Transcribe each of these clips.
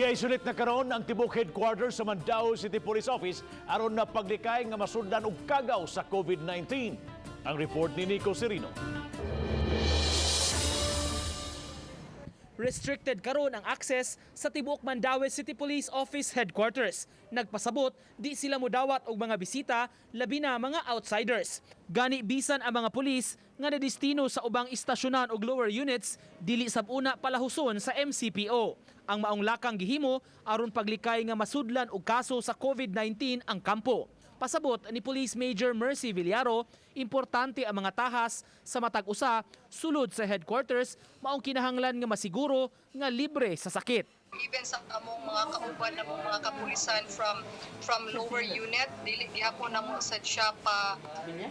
Gi-isolate na karon ang tibuok headquarters sa Mandaue City Police Office aron na paglikay nga masudlan og kagaw sa COVID-19. Ang report ni Nico Serino. Restricted karon ang access sa tibuok Mandaue City Police Office Headquarters. Nagpasabot, di sila mudawat og mga bisita, labi na mga outsiders. Gani bisan ang mga pulis nga nadestino sa ubang istasyonan og lower units, dili sab una palahuson sa MCPO. Ang maong lakang gihimo aron paglikay nga masudlan og kaso sa COVID-19 ang kampo. Pasabot ni Police Major Mercy Villaro, importante ang mga tahas sa matag usa sulod sa headquarters, maong kinahanglan nga masiguro nga libre sa sakit. Even sa among mga kauban namong mga kapulisan from lower unit, dili gihapon namo sad siya pa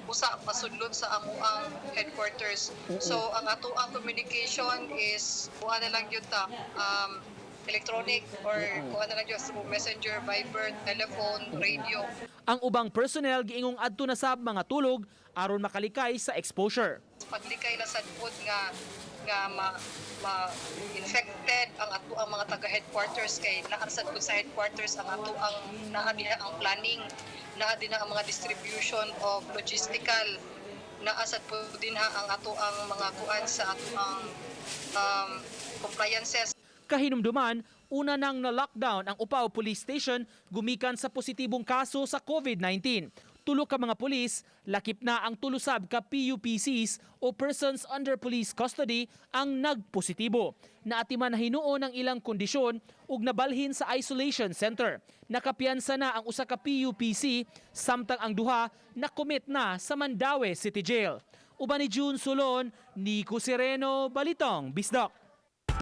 usa pasudlon sa amoang headquarters. So ang ato ang communication is kuha na lang gyud ta electronic or kuha na lang gyud through Messenger, Viber, telephone, radio. Ang ubang personnel giingong adto na sab mga tulog aron makalikay sa exposure. Paglikay na sad pod nga ma infected ang ato ang mga taga headquarters kay naa sad pod sa headquarters ang ato ang naa diha ang planning, naa din ang mga distribution of logistical, naa sad pod dinha ang ato ang mga kuan sa ato ang compliances. Kahinumduman, una nang na-lockdown ang Upao Police Station gumikan sa positibong kaso sa COVID-19. Tulo ka mga pulis, lakip na ang tulo sab ka PUPCs o persons under police custody ang nagpositibo. Naatiman na hinuon ang ilang kondisyon ug nabalhin sa isolation center. Nakapiyansa na ang usa ka PUPC samtang ang duha na-commit na sa Mandaue City Jail. Uban ni June Solon, Nico Sereno, Balitang Bisdak.